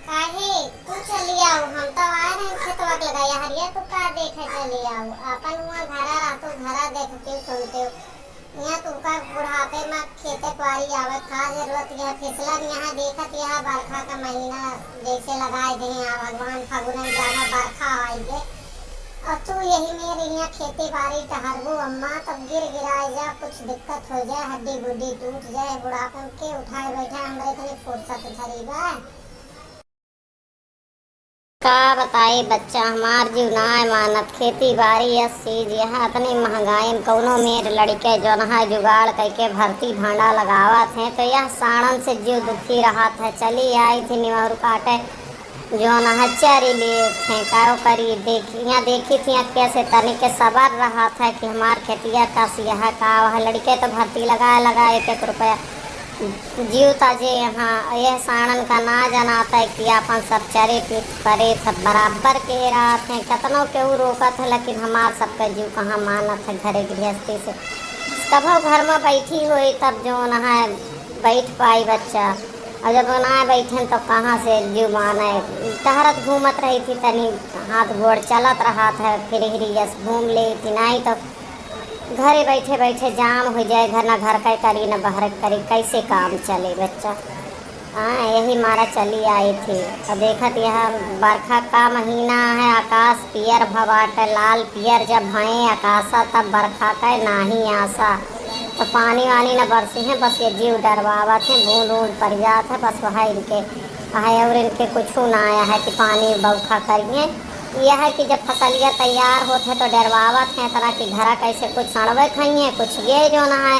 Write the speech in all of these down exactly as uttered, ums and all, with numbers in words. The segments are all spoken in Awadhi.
काहे? तू चली आऊ, हम तो आए रहे खेतवा के लगा, हरिया तू का देखे चली आऊ? अपन हुआ घरा रहतू, घरा देखती सुनती। यहाँ तू का बुढ़ापे में खेते क्वारी आवे, का जरूरत है? फिसलन यहाँ देखत, यहाँ बरखा का महीना जैसे लगाए दे, यहाँ भगवान फगुनन जाना बरखा आइए। और तू यही मेरे यहाँ खेती बाड़ी टहरबू अम्मा, तब गिर गिराए जा, कुछ दिक्कत हो जाए, हड्डी गुड्डी टूट जाए, बुढ़ापे में के उठाए बैठा, हमरे इतनी फुर्सत थरी बा। का बताई बच्चा, हमार जीव नाय मानत। खेती बारी यस चीज, यहाँ इतनी महंगाई में कौनो मेर लड़के जौन है जुगाड़ कइके भरती भांडा लगावत हैं, तो यह साड़न से जीव दुखी रहत है। चली आई थी निमहरु काटे, जौन है चरी लिए थे, कारो करी, देख, यहाँ देखी थी अखिया से तनिक सबर रहत है कि हमार खेतिया का सिया है, का वह लड़के तो भरती लगाए लगाए एक एक रुपया जीव ताजे यहाँ, यह साड़न का ना जनात है कि आपन सब चरे पीत परे सब बराबर के रहत हैं। कतनो केहू रोकत है, लेकिन हमार सबका जीव कहाँ मानत है घरे गृहस्थी से। कभो घर में बैठी होई तब जौन है बैठ पाई बच्चा, और जब ना बैठे तो कहाँ से जीव माने। टहरत घूमत रही थी, तनी हाथ गोड़ चलत रहत है, फिर हिरी यस घूम ले थी, नहीं तो घरे बैठे बैठे जाम हो जाए, घर ना घर का करी ना बाहर का करी, कैसे काम चले बच्चा? हाँ, यही मारा चली आई थी। तो देखत यह बरखा का महीना है, आकाश पियर भवाट, लाल पियर जब भये आकाशा, तब बरखा का नाही आशा। तो पानी वानी न बरसी है, बस ये जीव डरवावत है, बूंद बूंद पड़ जात है, बस वह इनके, वह और इनके कुछ ना आया है कि पानी बौखा करिए। यह है कि जब फसलिया तैयार होत है तो डरवावत है, तरह की घरा कैसे कुछ सड़वे खाइए, कुछ ये जो ना है,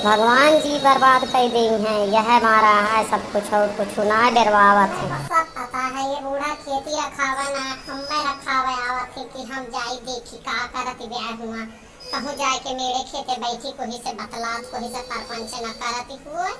भगवान जी बर्बाद कर दी हैं। यह मारा है सब कुछ, और कुछ ना डरवावत है। सब पता है, ये बूढ़ा खेती रखावा ना, हमें रखावे आवत है कि हम जाई देखी का करत ब्याह हुआ, कहूँ जाए के मेरे खेते बैठी, कोई से बतलात, कोई से परपंच न करत हुए।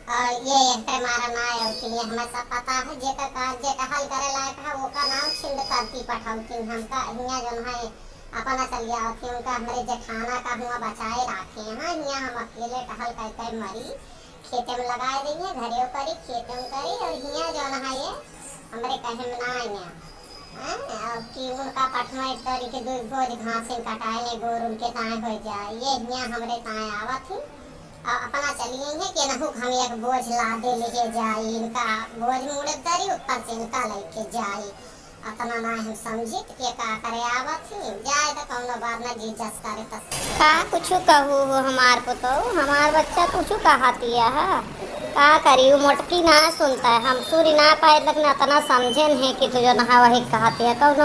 और ये एकर मारा ना आवती है, हमें सब पता है, जेकर का, जे टहल करे लायक है, ओकर नाम छिंद करती पठौती। हमका हियाँ जौन है, अपना चली आवती, उनका हमरे जेठाना का हुआ बचाए राखे हैं। हियाँ हम अकेले टहल कर कर मरी, खेते में लगाए देंगे, घरे करी, खेते में करी, और हियाँ जौन है ये हमरे कहे में ना आइया। हैं? और कि उनका पठमा एक तरी के दू बोझ घास कटाए ले, गोर उनके ताए हो जाए, ये हियाँ हमरे ताए आवत ही। और अपना चलिए हैं कि नहु हम एक बोझ लादे ले जाई, इनका बोझ मुड़े दरी ऊपर से इनका लेके जाई। अतना ना हम समझी तो के का करे आवत ही, जाए तो कौनो बात ना, जी जस करे तस। का कुछ कहू हो हमार पुतोहू, हमार बच्चा कुछ कहतिया है, का करी, उ मोटकी ना सुनता है, हम सुरी ना पाए तक ना अतना समझे नहीं कि तू जो नहा वही कहतिया, कौनो